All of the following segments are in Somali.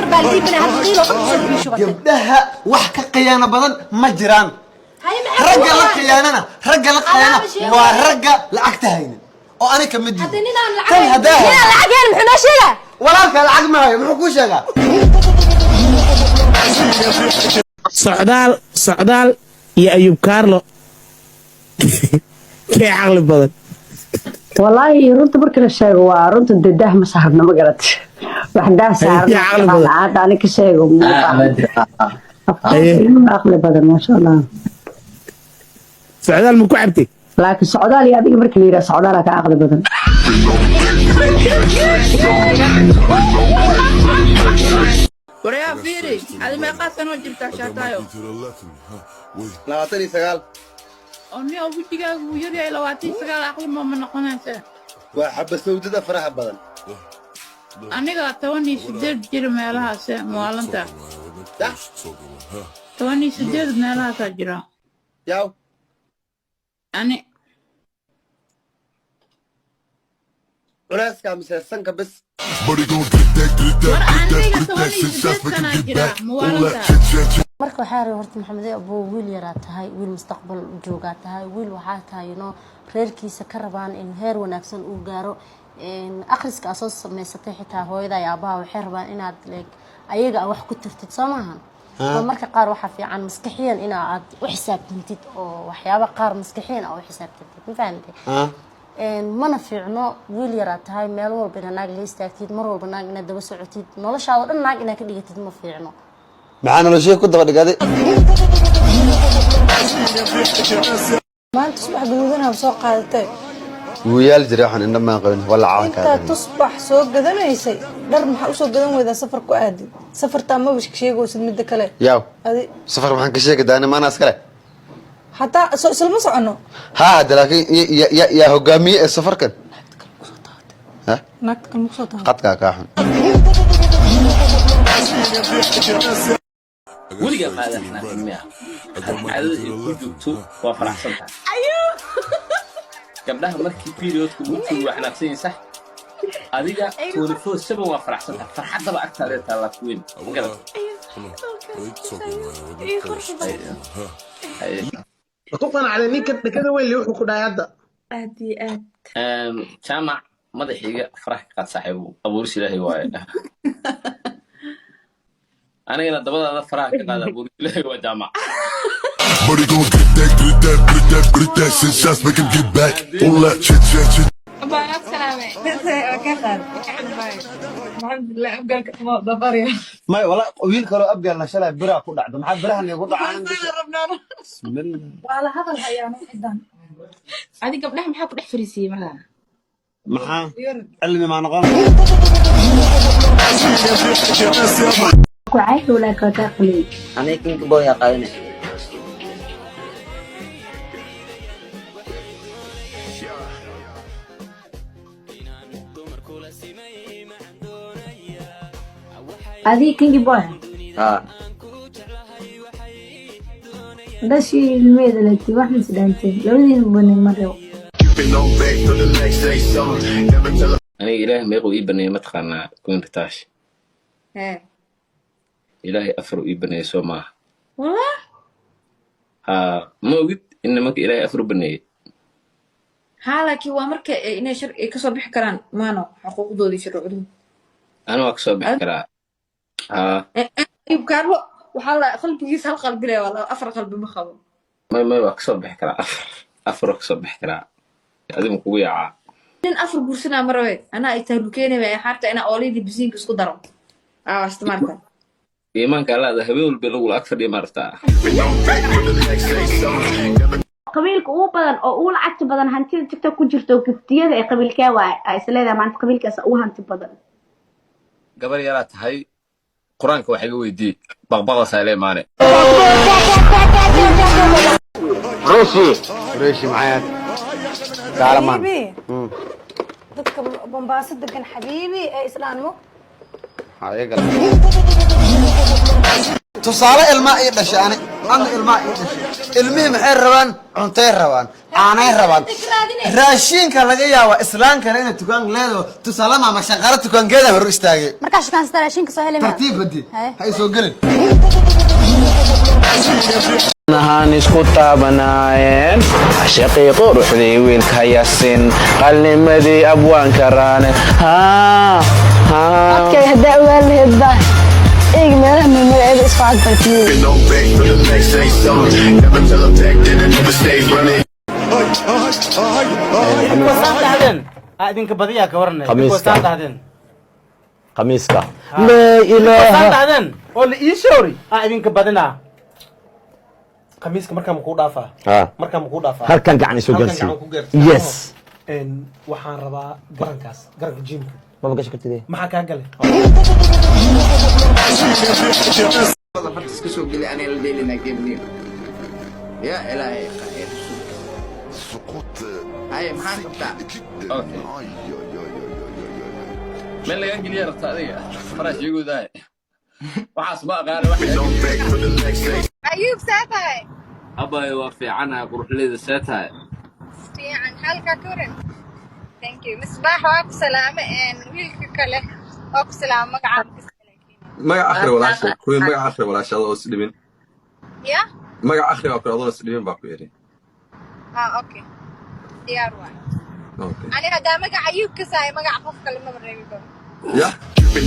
Afar baa la iibinaya, hal qiilo dhan soo biishubatay. Gabdhaha wax ka khiyaano badan ma jiraan. Haye, maxaa Ragga la kugu khiyaanana, ragga la khiyaana Alaaba sheego. waa ragga lacagta haynin oo ani ka mid Hadda yihin. ninaan lacag Tan haynin. haddaa Ninaan lacag haynin muxuu noo sheegaa? Walaalka lacag ma hayo, muxuu kuu sheegaa? Socdaal, Socdaal iyo Ayub Carlo, kee caqli badan? Wallaahi, runta marka la sheego, waa runta dee, daah ma saarna, ma garat? Wax daah saaran Yaa caqli badan. Hadda ani ka sheego. Haye. Aqli badan, maasha Allah. Socdaal ma ku cabtay? Laakiin Socdaal iyo adiga marka la yidhaha, Socdaalaa ka aqli badan. Waryaa, fiiri, adi meeqaa sanoo jirtaa, Shaataayo? 29. Oo nin oo wejigaagu uu yaryahay, 29 aqli ma noqonaysa. Waa xabasowdada faraha badan. Aniga 18 jir meelahaas muwaalanta. 18 meelahaasaa jira. Yaw. Ani. Culeyska mise sanka bes? War aniga 18 sanaa jira, muwaalanta. Marka waxaa rabay horta, Maxamed abuu, wiil yaraa tahay, wiil mustaqbal joogaa tahay, wiil waxaa tahay reerkiisa ka rabaan in heer wanaagsan uu gaaro. Akhriska aad soo samaysatay, xitaa hooyada iyo aabaha waxay rabaan inaad like ayaga aad wax ku tirtid, soo maahan? Oo marka qaar waxaa fiican maskaxiyan ina aad u xisaabtantid, oo waxyaaba qaar maskaxiyan aad u xisaabtantid, ma fahamtay? Mana fiicno, wiil yaraa tahay, meel walba inaad naag la istaagtid, mar walba naag inaad daba socotid, noloshaada dhan naag inaad ka dhigatid ma fiicno. Maxaa noloshii ku daba dhigaday? Maanta tusbax gaduudan soo qaadatay. Wuu yaali jiray, waxaan indha maan qabin wala. Intaa Calankaa. tusbax soo gadanaysay, dhar maxaa usoo gadan weydaa safar ku aadid? Safartaa maba sheegaysid midda kale. Yaw. Adi. Safar maxaan ka sheegi daani maana iskale? Hataa soo islama soconno. Haa, hadda laakiin yaa hogaamiye ee safarkan? Ha? Naagta kale maku soo tahay. Qadkaa kaa xun. Weligaa maadan xanaaqin miya? Caadada ay ku joogto waa faraxsan tahay. Gabdhaha markii periodka ugu joogo waa xanaaqsan yihiin, sax? Adiga 24/7 waa faraxsan tahay, farxaddaba agtaada taallaa ku weyn, ma garat? Haye. Ku qanacday ninka dhakada weyn le wuxuu ku dhahay hadda? Aad iyo aad. Jaamac, madaxiiga farax ka qaad, saaxiibo, abuuris Ilaahay waaye. Anigana dabadaada faraha ka qaada, abuuris Ilaahay waa, Jaamac. Money gon' get that, get that, get that, get that. Send shots, make him get back. All that chit chat chit. Alxamdulilah, abgaalka dabarya. May wala, wiil kaloo abgaalna shalay biraa ku dhacdo. Maxaa birahan igu dhacaan? Bismillah. Waa la hadal hayaano cidan. Adi gabdhaha maxaa ku dhex fariisiyey malaha? Maxaa cilmi maa noqon? Aniga kinka boy aa qaadanay. Adii kingi boy? Haa. Dhashii ilmeeda lati wax misdhaantay labadiina bani ma rabo. Aniga Ilaahay meequu ii baneeyey mataqaanaa, Queen Ritash? Hee. Ilaahay afar uu ii baneeyey, soo maaha? Wallah. Haa, ma ogid in nimanka Ilaahay afar u baneeyey? Haa, laakiin waa marka inay shar ay kasoo bixi karaan maano xuquuqdoodii shuruucduhu. Ana waa kasoo bixi karaa, haa. Ayub Kaarlo waxaa la qalbigiisa hal qalbi leh, waa afar qalbi ma qabo. May, waa kasoo bixi karaa, afar, afar waa kasoo bixi karaa. Adigu kugu yaacaa. Nin afar guursanaa ma rabe, anaa ay tahlukeenay ay xaarta inaa oolyadii bisiinka isku daro aa isticmaalka. Iimaanka Allaada habeen walba lagula ag fadhiya maaragtaa. Qabiilka ugu badan oo ugu lacagta badan hantida TikTok ku jirto oo giftiyada ee qabiilkee waay aa isleedahay maanta qabiilkaas ugu hanti badan? Gabar yaraa tahay, Qur-aanka wax iga weydii, baqbaqdasaa ila imaane. Qureshi, Qureshi maxay kaalamaan? Xabiibi, dadka Bombaaso degan, xabiibi, ee islaanmo. Ayaga. Tusaale, ilmaa ii dhashay, ani adna ilmaa ii dhashay. Ilmihii maxay rabaan? Cuntay rabaan, caanay rabaan, raashinka laga yaaba islaankana inay dukaan leedaho. Tusaale, maama shaqaale dukaankeeda hor istaagay. Markaa shukaansataa raashinka soo helay. Tartiib hadi ha isoo gelin. Nahaan isku taabanaayeen cashaqii quruxdii wiilka yasin qalnimadii abwaanka raane. Codkay haddaa ogaan lahayd baa eeg meelaha magaceeda isku cadbartiyey. No back for the next say something. Never tell a back that I never stay running. Wasaan dhahdeen aa idinka badiyaa ka waranay. Khamiiska. Wasaan dhahdeen. Khamiiska laa Wasaan ilaaha dhahdeen oo la ii showri aa idinka badinaa khamiiska. Markaa makuu dhaafaa? Ha. Markaa makuu dhaafaa? Halkan gacan isoo Halkan gaarsiiyo. gacan ku gaarsiiyo. Yes. Waxaan rabaa garankaas, garanka gymka. Maba gashan kartid. Maxaa kaa galay? Farta iska soo geli, anay la dheelinaa game. Ya ilaahay khayr. Haye, maxaan qabtaa? Okay, meel lagaa geliya rabta adiga farash sheegoodahay, waxaas ma aqaana wax. Ayuub, see tahay? Abay, waa fiicanaha, quruxleyda, see tahay? Fiican, xaalkaa ka waran? Thank you. Misbaax, waa ku salaame. Wiilka kale waa ku salaame, magacaa Magac akhri walaasha kuwii, magac akhri walaasha adoo is dhibin. Ya. Magac akhri baa ku adoo is dhibin baa ku yidhi. Ah, okay, diyaar waay. Okay. Ani haddaa magaca Ayuub ka saaya, magaca qof kale maba reebiba. Ya.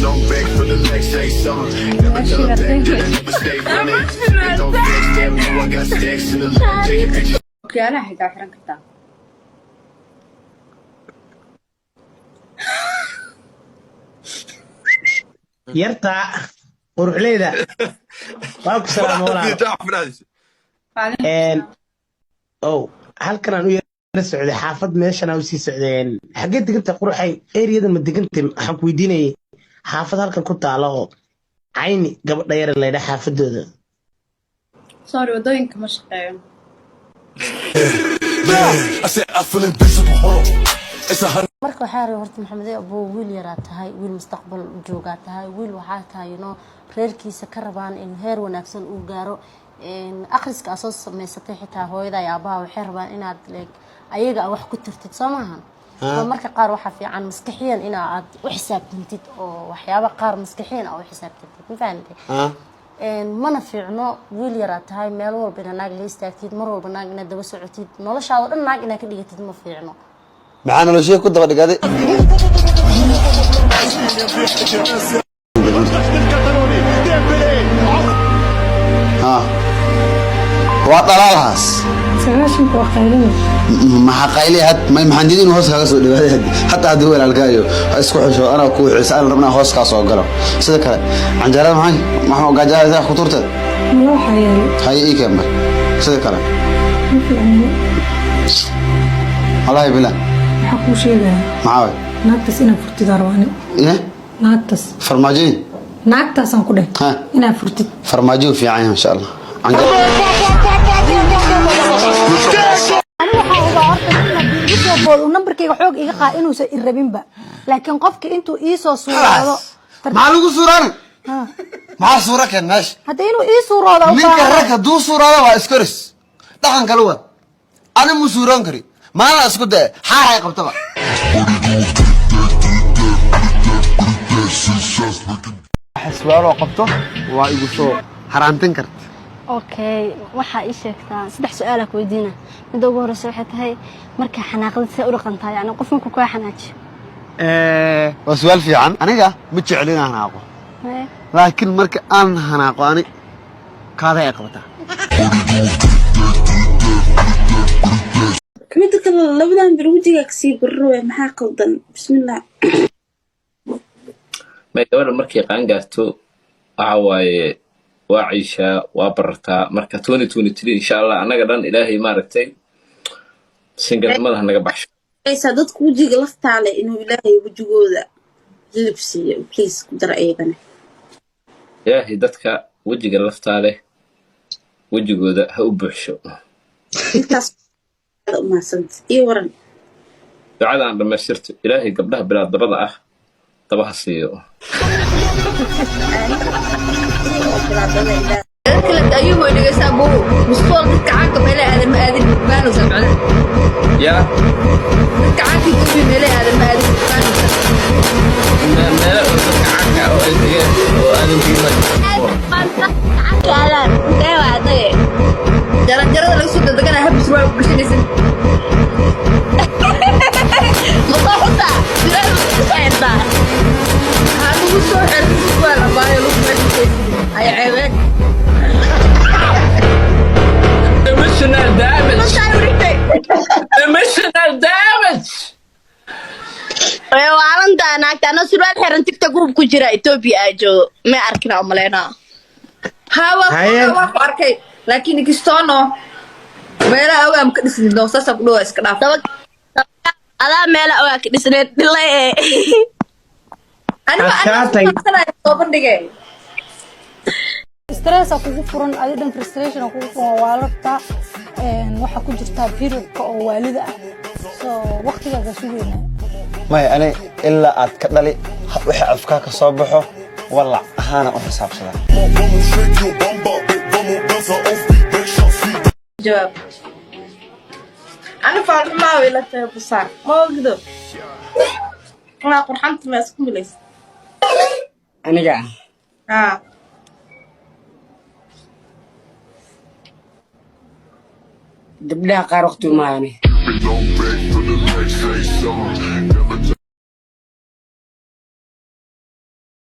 No back for the next say something. Never tell a back that I never stay running. And don't flex them, know I got stacks in the lab, taking pictures. Okiyaalaha xitaa xiran kartaa. Yarta quruxleyda, waa ku salaamo walaalo. Ow, halkan aan u yara socday xaafad, meeshan aan usii socdeen. Xaggee deganta, quruxay? Eriyadan ma degantay? Waxaan ku weydiinayay xaafad halkan ku taala oo cayni gabadha yara laydha xaafadooda. Sorry, wadooyinka ma shaqeeyo. I said I feel invisible. Hold on. It's 100. Marka waxaa rabay horta, Maxamed abuu, wiil yaraa tahay, wiil mustaqbal joogaa tahay, wiil waxaa tahay reerkiisa ka rabaan in heer wanaagsan uu gaaro. Akhriska aad soo samaysatay xitaa hooyada iyo aabaha waxay rabaan inaad like ayaga aad wax ku tartid, soo maahan? Ha. So marka qaar waxaa fiican maskaxiyan ina aad u xisaabtantid oo waxyaaba qaar maskaxiyan aad u xisaabtantid, ma fahamtay? Mana fiicno, wiil yaraa tahay, meel walba inaad naag la istaagtid, mar walba naag inaad daba socotid, noloshaada dhan naag inaad ka dhigatid ma fiicno. Maxaa noloshee ku daba dhigaday? Ha, waa dhalaalhaas. 90-ka waa qaylina. Maxaa qayli had may? Maxaan diiday inuu hoos kaaga soo dhawaaday hataa haddii walaalkaayo ha isku xisho, anaa kuu xisa, aan rabnaa hoos kaa soo galo. Sida kale canjeerada maxay maxaa gaajada ku turteed? Mala waxaa yeelay. Haye, ii keen bar sida kale. Ma fiicno. Wallaahi bilaa. Waxaa kuu sheegaya. Maxaa waay? Naagtaas inaad furtid arwaani. Eh? Naagtaas. Farmaajooyin. Naagtaasaan ku dheh. Ha. Inaad furtid. Farmaajo fiican yahay, insha Allah. Ani waxaa ubaa horta nin haddii igu soo boodo uu nambarkayga xoog iga qaa inuusan i rabinba, laakiin qofka intuu ii soo suuroodo. Maxaa lagu suuraani? Maxaa suura keen meesha? Hadda inuu ii suuroodo u Ninka baahan. Rag hadduu suuraado waa iskoris, dhaqan kala wad. Ani mu suuroon kari, maalina isku daya, xaaray qabtaba. Su'aaloo qabto waa igu soo haraantin karta. Okay, waxaa ii sheegtaa saddex su-aalaa ku weydiina. Midda ugu horeysa waxay tahay, markaa xanaaqdid see u dhaqantaa, yani qof markuu kaa xanaajiyo? Waa su'aal fiican. Aniga ma jecli inaan hanaaqo, laakiin marka aan hanaaqo ani kaada ay qabataa. Mida kale, labadan bir wejigaa kasii barrowe, maxaa qaldan? Bismillah. May, gabadha markay qaan gaarto waxa waaye waa ciishaa, waa barartaa. Marka 2023, insha Allah, annaga dhan Ilaahay maaragtay singalnimada ha naga baxsho. Aysaa dadka wejiga laftaa leh inuu Ilaahay wejigooda hilib siiyo, please ku dara iyagana. Ilaahay dadka wejiga laftaa leh wejigooda ha u buuxsho. Intaas aad u mahadsanta iyo waran. Ducada aan dhammaystirto: Ilaahay gabdhaha bilaa dabada ah daba ha siiyo. Oo bilaadada Ilaahay. Dadka la ayuu dhegeysaa buu mustaqbal dadka caanka meelaha aadan ma aadin baanu samcada. Yaa. Dadka caanka Ethiopia meelaha aadan ma aadin baanu. Meelo oo dadka caanka ah oo ay degeen oo aadan qiimayn. Aadaan intee waa adaye? Jaranjarada laga soo degdegana habis waa ku gashanaysan. Masoo xutaa surwaal ma ku soo xirtaa? Ha lagu soo xirto surwaal abaayo lagu meesha ay ceebeen. Emotional damage. Emotional damage. Way waalantaa naagta anoo surwaal xiran TikTok group ku jira Ethiopia aa joogo ma arkina u malaynaa. Ha, waa ku arkay, laakiin kistono meelaha ogaa ma ka dhisnin doo saasa ku dhawa iska dhaaf. Adaa meela ogaa ka dhisneed dhilay ee. Aniga aniga soo bandhigay. Stress aa kugu furan adi dhan, frustration aa kugu furan, waa rabtaa waxaa ku jirtaa periodka oo waalida ah, so waqtigaaga sugeynaa. Maya, ani ilaa aad ka dhali wixii afkaa ka soo baxo walac ahaana u xisaabsadaa. Jawaab. Ani faalxumaa way la tahay busaan ma ogdo waa qurxanta ma isku milaysa. Aniga? Haa. Gabdhaha qaar waqti uma hayani. Don't beg for the next say something. Never